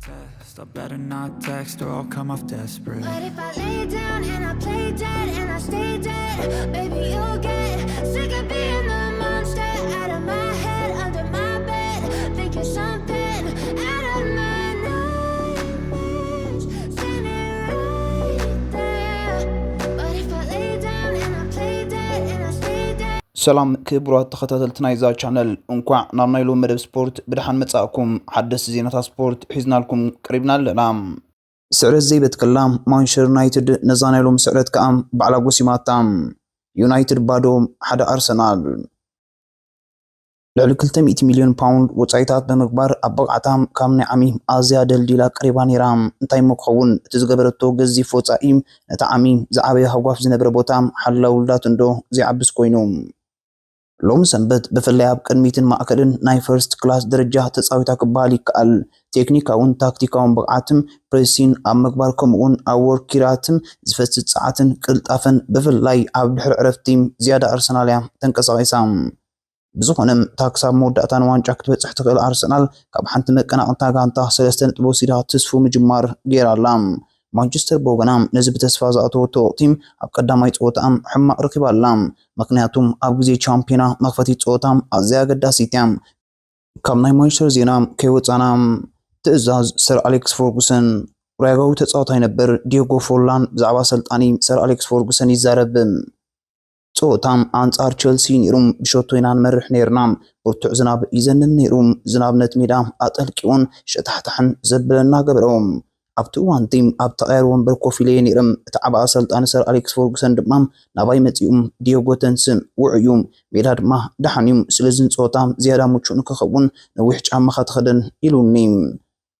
Test, I better not text or I'll come off desperate. But if I lay down and I play dead and I stay dead, baby, you'll get sick of being the monster out of my head, under my bed, thinking something out of my nightmares, standing right there. But if I lay down and I play dead and I stay dead. ሰላም ክቡራት ተኸታተልቲ ናይዛ ቻነል፣ እንኳዕ ናብ ናይ ሎሚ መደብ ስፖርት ብደሓን መጻእኩም። ሓደስቲ ዜናታት ስፖርት ሒዝናልኩም ቀሪብና ኣለና። ስዕረት ዘይበትከላ ማንቸስተር ዩናይትድ ነዛ ናይ ሎሚ ስዕረት ከኣ ባዕላ ጎሲማታ። ዩናይትድ ባዶ፣ ሓደ ኣርሰናል። ልዕሊ ክልተ ሚእቲ ሚልዮን ፓውንድ ወጻኢታት ብምግባር ኣብ ብቕዓታ ካብ ናይ ዓሚ ኣዝያ ደልዲላ ቀሪባ ነይራ። እንታይ እሞ ክኸውን፣ እቲ ዝገበረቶ ገዚፍ ወጻኢ ነቲ ዓሚ ዝዓበየ ሃጓፍ ዝነበረ ቦታ ሓላው ልዳት እንዶ ዘይዓብስ ኮይኑ። ሎሚ ሰንበት ብፍላይ ኣብ ቅድሚትን ማእከልን ናይ ፈርስት ክላስ ደረጃ ተጻዊታ ክበሃል ይከኣል። ቴክኒካውን ታክቲካውን ብቕዓትን ፕሬሲን ኣብ ምግባር ከምኡውን ኣብ ወርኪራትን ዝፈስስ ጸዓትን ቅልጣፈን ብፍላይ ኣብ ድሕሪ ዕረፍቲ ዝያዳ ኣርሰናል እያ ተንቀሳቒሳ። ብዝኾነ እታ ክሳብ መወዳእታ ንዋንጫ ክትበጽሕ ትኽእል ኣርሰናል ካብ ሓንቲ መቀናቕንታ ጋንታ ሰለስተ ነጥቢ ወሲዳ ትስፉ ምጅማር ገይራ ኣላ። ማንቸስተር ብወገና ነዚ ብተስፋ ዝኣተወቶ ወቕቲ ኣብ ቀዳማይ ጸወታኣ ሕማቕ ረኺባ ኣላ። ምክንያቱ ኣብ ግዜ ቻምፒዮና መኽፈቲት ጸወታ ኣዝያ ኣገዳሲት እያ። ካብ ናይ ማንቸስተር ዜና ከይወጻና፣ ትእዛዝ ሰር ኣሌክስ ፈርጉሰን። ኡራጓዊ ተጻዋታይ ነበር ዲዮጎ ፎርላን ብዛዕባ ኣሰልጣኒ ሰር ኣሌክስ ፈርጉሰን ይዛረብ። ጸወታ ኣንጻር ቸልሲ ነይሩ፣ ብሸቶ ኢና ንመርሕ ነይርና። ብርቱዕ ዝናብ ይዘንብ ነይሩ። ዝናብ ነቲ ሜዳ ኣጠልቂዎን ሸታሕታሕን ዘብለና ገበሮ። ኣብቲ እዋን እቲ ኣብ ተቐያሪ ወንበር ኮፍ ኢለ እየ ነይረ። እቲ ዓቢ ኣሰልጣኒ ሰር ኣሌክስ ፈርጉሰን ድማ ናባይ መጺኡ፣ ዲዮጎ ተንስእ፣ ውዑይ እዩ፣ ሜዳ ድማ ደሓን እዩ። ስለዚ ንጸወታ ዝያዳ ምቹእ ንክኸውን ነዊሕ ጫማኻ ተኸደን ኢሉኒ።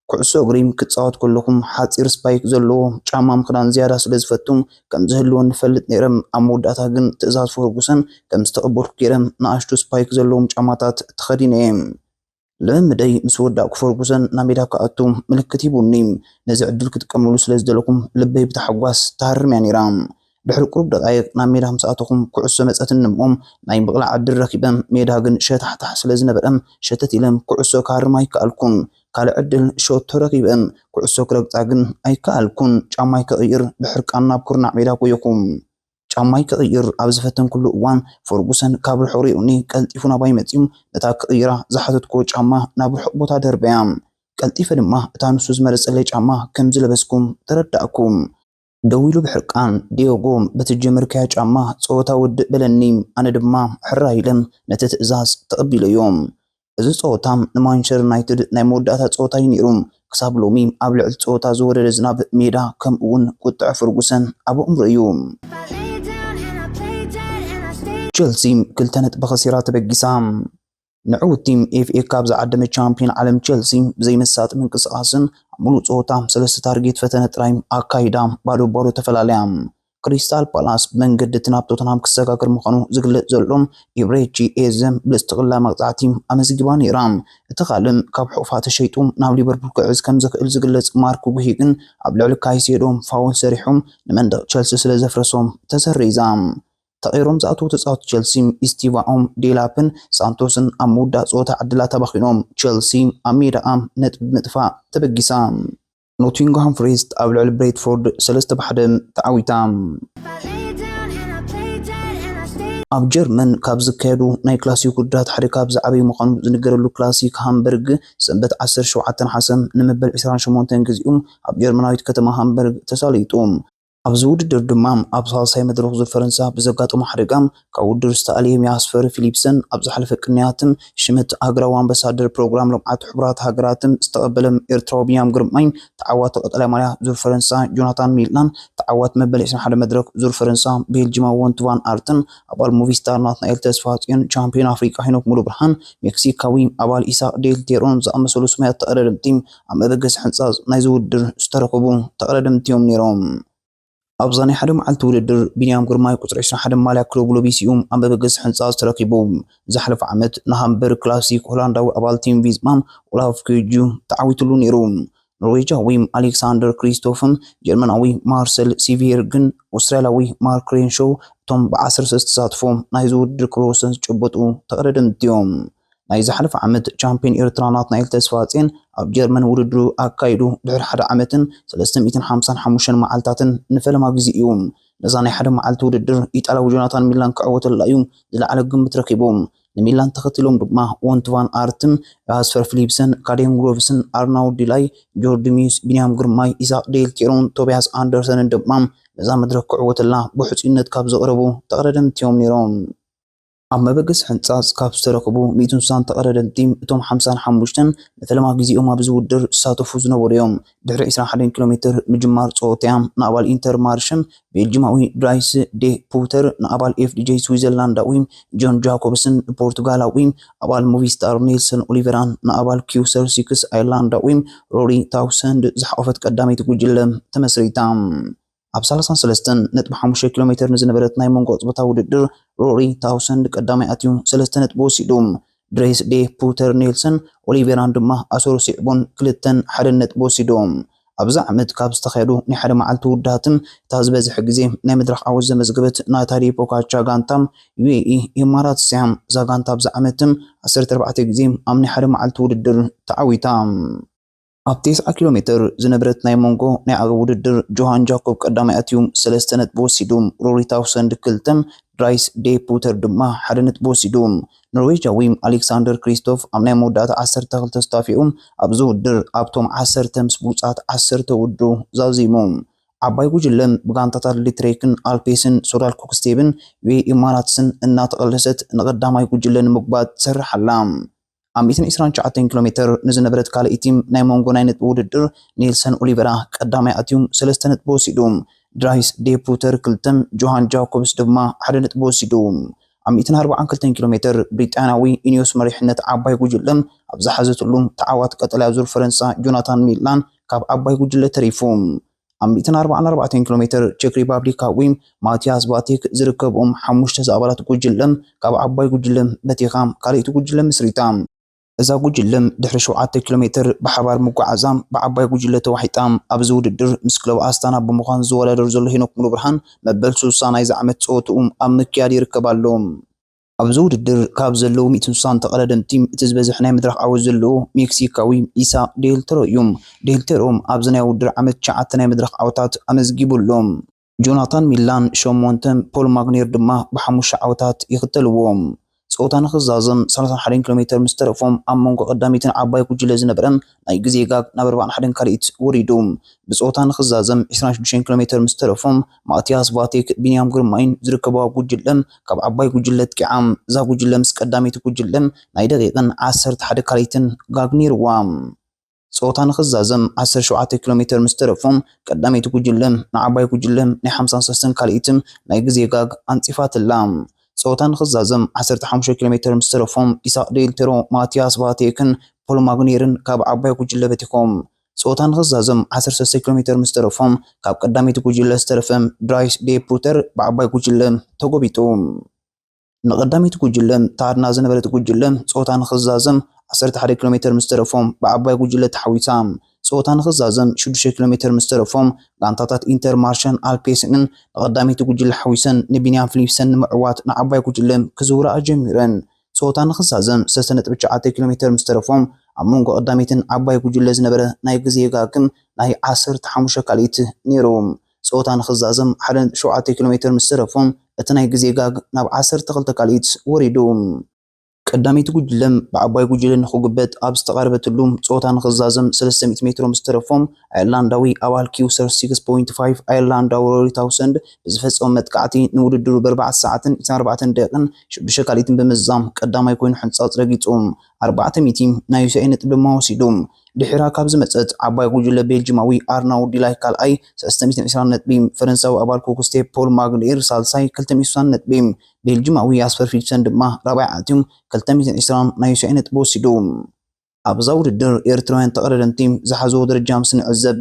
ኩዕሶ እግሪ ክጻወት ከለኹ ሓጺር ስፓይክ ዘለዎ ጫማ ምኽዳን ዝያዳ ስለ ዝፈቱ ከም ዝህልወኒ እፈልጥ ነይረ። ኣብ መወዳእታ ግን ትእዛዝ ፈርጉሰን ከም ዝተቐበልኩ ገይረ ንኣሽቱ ስፓይክ ዘለዎም ጫማታት ተኸዲነ እየ። ልምምደይ ምስ ወዳእኩ ፈርጉሰን ናብ ሜዳ ክኣቱ ምልክት ሂቡኒ። ነዚ ዕድል ክጥቀመሉ ስለ ዝደለኹ ልበይ ብታሕጓስ ትሃርም እያ ነይራ። ድሕሪ ቁሩብ ደቃይቕ ናብ ሜዳ ምስ ኣተኹ ኩዕሶ መጸትኒ እሞ ናይ ምቕላዕ ዕድል ረኺበ። ሜዳ ግን ሸታሕታሕ ስለ ዝነበረ ሸተት ኢለ ኩዕሶ ክሃርም ኣይከኣልኩን። ካልእ ዕድል ሸቶ ረኺበ። ኩዕሶ ክረግጻ ግን ኣይከኣልኩን። ጫማይ ክቕይር ብሕርቃን ናብ ኩርናዕ ሜዳ ጎየኹ። ጫማይ ክቕይር ኣብ ዝፈተንኩሉ እዋን ፈርጉሰን ካብ ርሑቕ ሪኡኒ ቀልጢፉ ናባይ መጺኡ ነታ ክቕይራ ዝሓተትኩዎ ጫማ ናብ ርሑቕ ቦታ ደርበያ። ቀልጢፈ ድማ እታ ንሱ ዝመረጸለይ ጫማ ከም ዝለበስኩ ተረዳእኩ። ደው ኢሉ ብሕርቃን ዲዮጎ፣ በቲ ዝጀመርካዮ ጫማ ጸወታ ውድእ በለኒ። ኣነ ድማ ሕራይ ኢለ ነቲ ትእዛዝ ተቐቢለዮ። እዚ ጸወታ ንማንቸስተር ዩናይትድ ናይ መወዳእታ ጸወታ እዩ ነይሩ። ክሳብ ሎሚ ኣብ ልዕሊ ጸወታ ዝወረደ ዝናብ ሜዳ ከምኡ እውን ቁጥዐ ፈርጉሰን ኣብ ኣእምሮ እዩ። If I lay down and I play dead and I stay ቸልሲ ክልተ ነጥቢ ከሲራ ተበጊሳ። ንዕውቲ ኤፍ ኤ ካፕ ዝዓደመ ቻምፒዮን ዓለም ቸልሲ ብዘይመሳጢ ምንቅስቓስን ኣብ ሙሉእ ጸወታ ሰለስተ ታርጌት ፈተነ ጥራይ ኣካይዳ ባዶ ባዶ ተፈላለያ። ክሪስታል ፓላስ ብመንገዲ እቲ ናብ ቶተንሃም ክሰጋገር ምዃኑ ዝግለጽ ዘሎ ኢብሬቺ ኤዘ ብልጽቲ ቅላ መቕጻዕቲ ኣመዝጊባ ነይራ። እቲ ካልእ ካብ ሑቕፋ ተሸይጡ ናብ ሊቨርፑል ክዕዝ ከም ዝኽእል ዝግለጽ ማርክ ጉሂ ግን ኣብ ልዕሊ ካይሴዶ ፋውል ሰሪሑ ንመንደቕ ቸልሲ ስለ ዘፍረሶ ተሰሪዛ። ተቐይሮም ዝኣተዉ ተጻወቲ ቸልሲ ስቲቫኦም ዴላፕን ሳንቶስን ኣብ ምውዳእ ጸወታ ዕድላት ኣባኺኖም። ቸልሲ ኣብ ሜዳኣ ነጥቢ ብምጥፋእ ተበጊሳ። ኖቲንግሃም ፎሬስት ኣብ ልዕሊ ብሬትፎርድ ሰለስተ ብ ሓደ ተዓዊታ። If I lay down and I play dead and I stay ኣብ ጀርመን ካብ ዝካየዱ ናይ ክላሲክ ውድድራት ሓደ ካብ ዝዓበዩ ምዃኑ ዝንገረሉ ክላሲክ ሃምበርግ ሰንበት ዓሰርተ ሸውዓተ ነሓሰ ንመበል ዕስራን ሸሞንተን ግዜኡ ኣብ ጀርመናዊት ከተማ ሃምበርግ ተሳሊጡ። ኣብዚ ውድድር ድማ ኣብ ሳልሳይ መድረኽ ዙር ፈረንሳ ብዘጋጠሞ ሓደጋ ካብ ውድድር ዝተኣልየ ያስፐር ፊሊፕሰን ኣብ ዝሓለፈ ቅንያት ሽመት ሃገራዊ ኣምባሳደር ፕሮግራም ልምዓት ሕቡራት ሃገራት ዝተቐበለ ኤርትራዊ ቢንያም ግርማይ፣ ተዓዋቲ ቀጠልያ ማልያ ዙር ፈረንሳ ጆናታን ሚላን፣ ተዓዋቲ መበል ዕስራን ሓደ መድረኽ ዙር ፈረንሳ ቤልጂማዊ ወንት ቫን ኣርትን፣ ኣባል ሙቪስታር ናትናኤል ተስፋጽዮን፣ ቻምፒዮን ኣፍሪቃ ሄኖክ ሙሉብርሃን፣ ሜክሲካዊ ኣባል ኢሳቅ ዴል ቴሮን ዝኣመሰሉ ስሙያት ተቐዳደምቲ ኣብ መበገሲ ሕንጻጽ ናይዚ ውድድር ዝተረኸቡ ተቐዳደምቲ እዮም ነይሮም። ኣብዛ ናይ ሓደ መዓልቲ ውድድር ቢንያም ግርማይ ቁጽሪ ዕስራን ሓደን ማልያ ክለቡ ለቢሱ እዩ ኣብ መበገሲ ሕንጻጽ ተረኺቡ። ዝሓለፈ ዓመት ንሃምበርግ ክላሲክ ሆላንዳዊ ኣባል ቲም ቪዝማ ኦላፍ ኩጅ ተዓዊትሉ ነይሩ። ኖርዌጃዊ ኣሌክሳንደር ክሪስቶፍን ጀርመናዊ ማርሰል ሲቪየርግን ኦስትራልያዊ ማርክ ሬንሾ እቶም ብዓሰርተ ዝተሳትፎ ናይዚ ውድድር ክብረ ወሰን ዝጨበጡ ተቐዳደምቲ እዮም። ናይ ዝሓለፈ ዓመት ቻምፒዮን ኤርትራ ናትናኤል ተስፋጼን ኣብ ጀርመን ውድድሩ ኣካይዱ ድሕሪ ሓደ ዓመትን ሰለስተ ሚእትን ሓምሳን ሓሙሽተን መዓልታትን ንፈለማ ግዜ እዩ። ነዛ ናይ ሓደ መዓልቲ ውድድር ኢጣልያዊ ጆናታን ሚላን ክዕወተላ እዩ ዝለዓለ ግምት ረኺቡ። ንሚላን ተኸቲሎም ድማ ወንት ቫን ኣርትን፣ ራስፈር ፊሊፕሰን፣ ካዴም ግሮቭስን፣ ኣርናውድ ዲላይ፣ ጆርዲ ሚዩስ፣ ቢንያም ግርማይ፣ ኢሳቅ ዴል ቴሮን ቶቢያስ ኣንደርሰንን ድማ ነዛ መድረክ ክዕወተላ ብሕጹይነት ካብ ዘቕረቡ ተቐዳደምቲ እዮም ነይሮም። ኣብ መበገሲ ሕንጻጽ ካብ ዝተረኽቡ ሚእትን ስሳን ተቐዳደምቲ፣ እቶም ሓምሳን ሓሙሽተን ንፈለማ ግዜኦም ኣብዚ ውድድር ዝሳተፉ ዝነበሩ እዮም። ድሕሪ ዕስራን ሓደን ኪሎ ሜትር ምጅማር ጸወታያ ንኣባል ኢንተርማርሽን ቤልጂማዊ ድራይስ ዴ ፑተር፣ ንኣባል ኤፍዲጄ ስዊዘርላንዳዊ ጆን ጃኮብስን ፖርቱጋላዊ ኣባል ሙቪስታር ኔልሰን ኦሊቨራን ንኣባል ኪውሰር ሲክስ ኣየርላንዳዊ ሮሪ ታውሰንድ ዝሓቆፈት ቀዳመይቲ ጉጅለ ተመስሪታ። ኣብ ሰላሳን ሰለስተን ነጥቢ ሓሙሽተ ኪሎ ሜትር ንዝነበረት ናይ መንጎ ጾታ ውድድር ሮሪ ታውሰንድ ቀዳማይ ኣትዩ ሰለስተ ነጥቢ ወሲዱ። ድሬስ ዴ ፑተር ኔልሰን ኦሊቬራን ድማ ኣሰሩ ስዒቦን ክልተን ሓደን ነጥቢ ወሲዶም። ኣብዚ ዓመት ካብ ዝተኻየዱ ናይ ሓደ መዓልቲ ውድድራት እታ ዝበዝሐ ግዜ ናይ መድረኽ ዓወት ዘመዝገበት ናታሊ ፖጋቻ ጋንታ ዩኤኢ ኢማራት እያ። እዛ ጋንታ ኣብዚ ዓመት ዓሰርተ ኣርባዕተ ግዜ ኣብ ናይ ሓደ መዓልቲ ውድድር ተዓዊታ። ኣብ ተስዓ ኪሎ ሜትር ዝነበረት ናይ መንጎ ናይ ዓቐብ ውድድር ጆሃን ጃኮብ ቀዳማይ ኣትዩ ሰለስተ ነጥቢ ወሲዱ፣ ሮሪ ታውሰንድ ክልተ፣ ድራይስ ዴ ፑተር ድማ ሓደ ነጥቢ ወሲዱ። ኖርዌጃዊ ኣሌክሳንደር ክሪስቶፍ ኣብ ናይ መወዳእታ ዓሰርተ ክልተ ተስታፊዑ ኣብዚ ውድድር ኣብቶም ዓሰርተ ምስ ብሉጻት ዓሰርተ ውድድሩ ዛዚሙ። ዓባይ ጉጅለ ብጋንታታት ሊትሬክን ኣልፔስን ሶዳል ኮክስቴብን ዩኤ ኢማራትስን እናተቐለሰት ንቐዳማይ ጉጅለ ንምጉባጥ ትሰርሕ ኣላ። ኣብ ሚእትን ዕስራን ትሽዓተን ኪሎ ሜትር ንዝነበረት ካልኣይቲ ናይ መንጎ ናይ ነጥቢ ውድድር ኔልሰን ኦሊቨራ ቀዳማይ ኣትዩ ሰለስተ ነጥቢ ወሲዱ። ድራይስ ዴ ፑተር ክልተ፣ ጆሃን ጃኮብስ ድማ ሓደ ነጥቢ ወሲዱ። ኣብ ሚእትን ኣርባዓን ክልተን ኪሎ ሜትር ብሪጣንያዊ ኢኒዮስ መሪሕነት ዓባይ ጉጅለ ኣብ ዝሓዘትሉ ተዓዋቲ ቀጠልያ ዙር ፈረንሳ ጆናታን ሚላን ካብ ዓባይ ጉጅለ ተሪፉ። ኣብ ሚእትን ኣርባዓን ኣርባዕተን ኪሎ ሜትር ቼክ ሪፓብሊካዊ ማቲያስ ቫቴክ ዝርከብኦም ሓሙሽተ ኣባላት ጉጅለ ካብ ዓባይ ጉጅለ በቲኻ ካልኣይቲ ጉጅለ ምስሪታ። እዛ ጉጅለ ድሕሪ ሸውዓተ ኪሎ ሜትር ብሓባር ምጉዓዛ ብዓባይ ጉጅለ ተዋሒጣ። ኣብዚ ውድድር ምስ ክለብ ኣስታና ብምዃን ዝወዳደር ዘሎ ሄኖክ ሙሉብርሃን መበል ሱሳ ናይዚ ዓመት ጸወትኡ ኣብ ምክያድ ይርከብ ኣሎ። ኣብዚ ውድድር ካብ ዘለዉ ሚእትን ስሳን ተቐዳደምቲ እቲ ዝበዝሕ ናይ መድረኽ ዓወት ዘለዎ ሜክሲካዊ ኢሳቅ ዴል ቴሮ እዩ። ዴል ቴሮ ኣብዚ ናይ ውድድር ዓመት ትሽዓተ ናይ መድረኽ ዓወታት ኣመዝጊቡ ኣሎ። ጆናታን ሚላን ሸሞንተ፣ ፖል ማግኔር ድማ ብሓሙሽተ ዓወታት ይኽተልዎ። ጸወታ ንኽዛዘም ሰላሳን ሓደን ኪሎ ሜትር ምስ ተረፎም ኣብ መንጎ ቀዳመይትን ዓባይ ጉጅለ ዝነበረ ናይ ግዜ ጋግ ናብ ኣርባዓን ሓደን ካልኢት ወሪዱ። ብጸወታ ንኽዛዘም ዕስራን ሽዱሽተን ኪሎ ሜትር ምስ ተረፎም ማቲያስ ቫቴክ፣ ቢንያም ግርማይን ዝርከብዋ ጉጅለ ካብ ዓባይ ጉጅለ ኣጥቂዓ። እዛ ጉጅለ ምስ ቀዳመይቲ ጉጅለ ናይ ደቂቕን ዓሰርተ ሓደ ካልኢትን ጋግ ነይርዋ። ጸወታ ንኽዛዘም ዓሰርተ ሸውዓተ ኪሎ ሜትር ምስ ተረፎም ቀዳመይቲ ጉጅለ ንዓባይ ጉጅለ ናይ ሓምሳን ሰለስተን ካልኢት ናይ ግዜ ጋግ ኣንጺፋትላ። ጸወታ ንኽዛዘም ዓሰርተ ሓሙሽተ ኪሎ ሜትር ምስ ተረፎም ኢሳቅ ዴል ቴሮ፣ ማቲያስ ቫቴክን ፖል ማግኔርን ካብ ዓባይ ጉጅለ በቲኾም። ጸወታ ንኽዛዘም ዓሰርተ ሰለስተ ኪሎ ሜትር ምስ ተረፎም ካብ ቀዳመይቲ ጉጅለ ዝተረፈ ድራይስ ዴ ፑተር ብዓባይ ጉጅለ ተጎቢጡ። ንቐዳመይቲ ጉጅለ ተሃድና ዝነበረት ጉጅለ ጸወታ ንኽዛዘም ዓሰርተ ሓደ ኪሎ ሜትር ምስ ተረፎም ብዓባይ ጉጅለ ተሓዊሳ። ጸወታ ንኽዛዘም ሽዱሽተ ኪሎ ሜትር ምስ ተረፎም ጋንታታት ኢንተር ማርሸን ኣልፔስንን ንቐዳመይቲ ጉጅለ ሓዊሰን ንቢንያም ፊሊፕሰን ንምዕዋት ንዓባይ ጉጅለ ክዝውራ ጀሚረን። ጸወታ ንኽዛዘም ሰለስተ ነጥቢ ትሽዓተ ኪሎ ሜትር ምስ ተረፎም ኣብ መንጎ ቀዳመይትን ዓባይ ጉጅለ ዝነበረ ናይ ግዜ ጋግም ናይ ዓሰርተ ሓሙሽተ ካልኢት ነይሩ። ጸወታ ንኽዛዘም ሓደ ነጥቢ ሸውዓተ ኪሎ ሜትር ምስ ተረፎም እቲ ናይ ግዜ ጋግ ናብ ዓሰርተ ክልተ ካልኢት ወሪዱ። ቀዳመይቲ ጉጅለ ብዓባይ ጉጅለ ንኽጉበጥ ኣብ ዝተቓረበትሉ ጸወታ ንኽዛዘም ሰለስተ ሚእቲ ሜትሮ ምስ ተረፎም ኣየርላንዳዊ ኣባል ኪውሰር ሲክስ ፖይንት ፋይቭ ኣየርላንዳዊ ሮሪ ታውሰንድ ብዝፈጸሞ መጥቃዕቲ ንውድድሩ ብኣርባዕተ ሰዓትን ዕስራን ኣርባዕተን ደቂቕን ሽዱሽተ ካልኢትን ብምዝዛም ቀዳማይ ኮይኑ ሕንጻጽ ረጊጹ። ኣርባዕተ ሚእቲ ናይ ዩሲኣይ ነጥቢ ድማ ወሲዱ። ድሒራ ካብ ዝመጸት ዓባይ ጉጅለ ቤልጂማዊ ኣርናውድ ዲላይ ካልኣይ ሰለስተ ሚእትን ዕስራን ነጥቢ፣ ፈረንሳዊ ኣባል ኮክስቴ ፖል ማግኔር ሳልሳይ ክልተ ሚእትን ስሳን ነጥቢ፣ ቤልጂማዊ ያስፐር ፊሊፕሰን ድማ ራብዓይ ኣትዩ ክልተ ሚእትን ዕስራን ናይ ዩሲኣይ ነጥቢ ወሲዱ። ኣብዛ ውድድር ኤርትራውያን ተቐዳደምቲ ዝሓዝዎ ደረጃ ምስ ንዕዘብ፣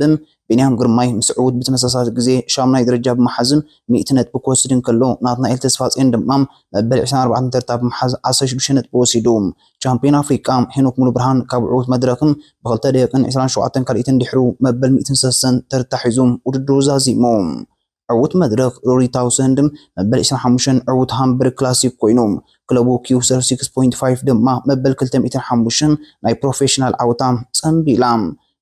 ቢንያም ግርማይ ምስ ዕዉት ብተመሳሳሊ ግዜ ሻምናይ ደረጃ ብምሓዝን ሚእቲ ነጥቢ ክወስድ እንከሎ፣ ናትናኤል ተስፋጼን ድማ መበል ዕስራን ኣርባዕተን ተርታ ብምሓዝ ዓሰርተ ሽዱሽተ ነጥቢ ወሲዱ። ቻምፒዮን ኣፍሪቃ ሄኖክ ሙሉብርሃን ካብ ዕዉት መድረኽን ብኽልተ ደቂቕን ዕስራን ሸውዓተን ካልኢትን ድሕሩ መበል ሚእትን ሰለስተን ተርታ ሒዙ ውድድሩ ዛዚሙ። ዕዉት መድረኽ ሮሪ ታውሰንድ መበል ዕስራን ሓሙሽተን ዕዉት ሃምበርግ ክላሲክ ኮይኑ፣ ክለቡ ኪው ሰርቲ ሲክስ ፖይንት ፋይቭ ድማ መበል ክልተ ሚእትን ሓሙሽተን ናይ ፕሮፌሽናል ዓወታ ጸንቢላ።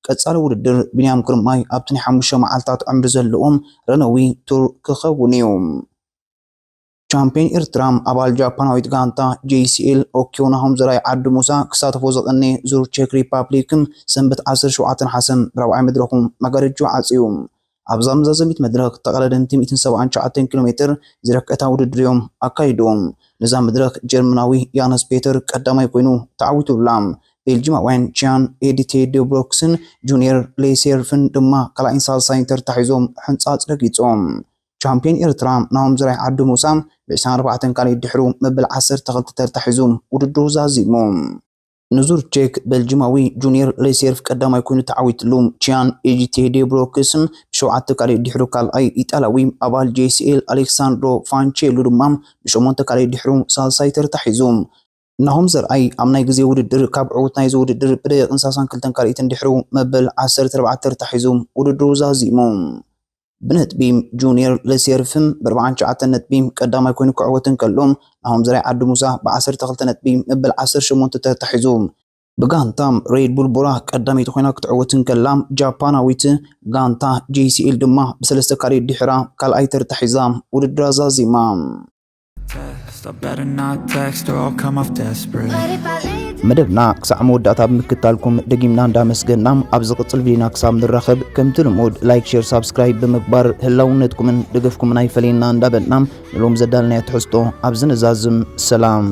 ቀጻሊ ውድድር ቢንያም ግርማይ ኣብቲ ናይ ሓሙሽተ መዓልታት ዕምሪ ዘለዎም ረነዊ ቱር ክኸውን እዩ። ቻምፒዮን ኤርትራ ኣባል ጃፓናዊት ጋንታ ጄሲኤል ኦኪዮ ናሆም ዘርኣይ ዓዲ ሙሳ ክሳተፎ ዝቐነየ ዙር ቼክ ሪፓብሊክ ሰንበት ዓሰርተ ሸውዓተ ነሓሰ ራብዓይ መድረኹ መጋረጃ ዓጽዩ። ኣብዛ መዛዘሚት መድረኽ ተቐዳደምቲ ሚእትን ሰብዓን ትሽዓተን ኪሎ ሜትር ዝረክዕታ ውድድር እዮም ኣካይዶም። ነዛ መድረኽ ጀርመናዊ ያነስ ፔተር ቀዳማይ ኮይኑ ተዓዊቱላ። ቤልጂማውያን ቺያን ኤዲቴ ዴብሮክስን ጁኒየር ሌሴርፍን ድማ ካልኣይን ሳልሳይን ተርታ ሒዞም ሕንጻጽ ረጊጾም። ቻምፒዮን ኤርትራ ናሆም ዘርኣይ ዓዲ ሙሳ ብ ዕስራን ኣርባዕተን ካልኣይ ድሕሩ መበል ዓሰርተ ክልተ ተርታ ሒዙ ውድድሩ ዛዚሙ። ንዙር ቼክ ቤልጂማዊ ጁኒየር ሌሴርፍ ቀዳማይ ኮይኑ ተዓዊትሉ። ቺያን ኤጂቴ ዴብሮክስ ብሸውዓተ ካልኣይ ድሕሩ ካልኣይ ኢጣልያዊ ኣባል ጄሲኤል ኣሌክሳንድሮ ፋንቼሉ ድማ ብሸሞንተ ካልኣይ ድሕሩ ሳልሳይ ተርታ ሒዙ። ናሆም ዘርኣይ ኣብ ናይ ግዜ ውድድር ካብ ዕዉት ናይዚ ውድድር ብደቂቕን ሰላሳን ክልተን ካልኣይትን ድሕሩ መበል ዓሰርተ ኣርባዕተ ተርታ ሒዙ ውድድሩ ዛዚሙ። ብነጥቢ ጁኒየር ሌሴርፍ ብ ኣርባዓን ትሽዓተን ነጥቢ ቀዳማይ ኮይኑ ክዕወት እንከሎ፣ ናሆም ዘርኣይ ዓዲ ሙሳ ብ ዓሰርተ ክልተ ነጥቢ መበል ዓሰርተ ሸሞንተ ተርታ ሒዙ። ብጋንታ ሬድ ቡል ቦራ ቀዳመይቲ ኮይና ክትዕወት እንከላ፣ ጃፓናዊት ጋንታ ጄሲኤል ድማ ብሰለስተ ካልኣይ ድሕራ ካልኣይ ተርታ ሒዛ ውድድራ ዛዚማ። Test, I better not text or I'll come off desperate. መደብና ክሳዕ መወዳእታ ብምክታልኩም ደጊምና እንዳመስገና፣ ኣብ ዝቕጽል ቪዲዮና ክሳብ ንራኸብ ከምቲ ልሙድ ላይክ፣ ሼር፣ ሳብስክራይብ ብምግባር ህላውነትኩምን ደገፍኩምን ኣይፈለየና እንዳበልና ንሎም ዘዳልናዮ ትሕዝቶ ኣብዚ ንዛዝም። ሰላም።